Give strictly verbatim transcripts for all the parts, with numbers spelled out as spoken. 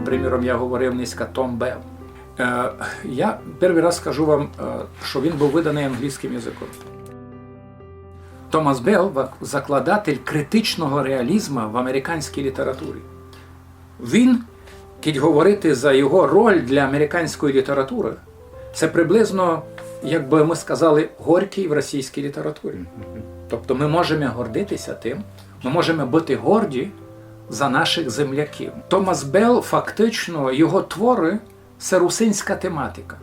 Приміром, я говорив низько Том Белл. Е, я першый раз скажу вам, е, што він быв выданый англійскым языком. Томас Белл ва- закладатель критичного реалізма в американській літературі. Він, кідь говорити за його роль для американської літературы, се приблизно, як бы мы сказали, Горький в російській літературі. Тобто мы можеме гордити ся тым, мы можеме быти горді за нашых земляків. Томас Белл, фактично, його творы се русинська тематика.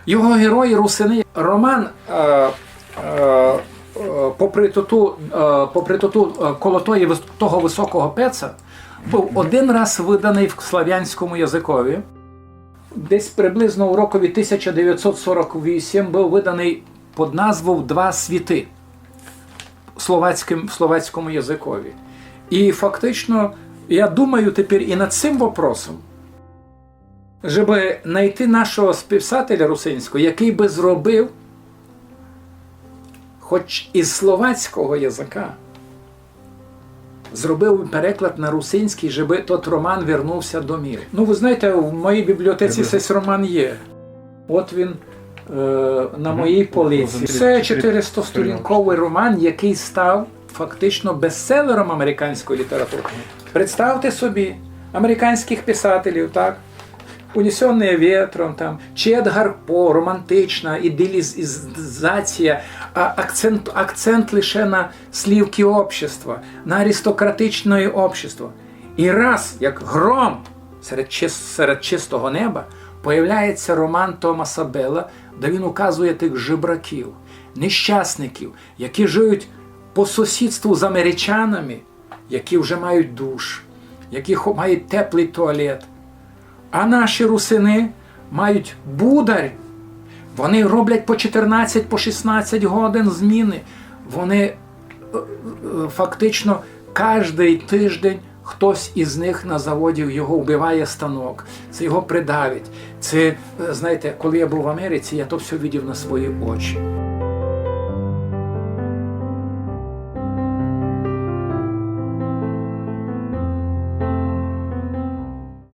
Його герої русины. Роман, е, е, е, попри тоту, е, попри тоту, е, коло тої вис- того высокого пеца, быв один раз выданый в славянському языкові. Десь приблизно у рокові тисяча девятсот сорок вісім быв выданый під назвов «Два світы» словацькым, в словацькому языкові. І фактично, я думаю тепер і над сим вопросом, жебы найти нашого писателя русинського, якый бы зробив, хоч із словацького языка, зробив переклад на русинськый, жебы тот роман вернув ся до міры. Ну, вы знаєте, в моїй бібліотеці сесь роман є. От він, е, на моїй полиці. Се чотиристосторінковый роман, якый став фактично бестселером американської літературы. Представте собі, американськых писателів, так? «Унесённые ветром», там, чи Едгар По, романтична ідилізація, а акцент, акцент лише на слівкы общества, на аристократичне общество. І раз, як гром серед чис-, серед чистого неба, появляється роман Томаса Белла, де він указує тых жебраків, нещасників, які жиють по сусідству з америчанами, які вже мають душ, які хо-, мають теплый туалет. А наші русины мають бударь. Вони роблять по чотирнадцять, по шістнадцять годин зміны. Вони, е, е, фактично каждый тыждень хтось із них на заводі його вбиває станок, се його придавить. Се, е, знаєте, коли я быв в Америці, я то всьо видів на свої очі.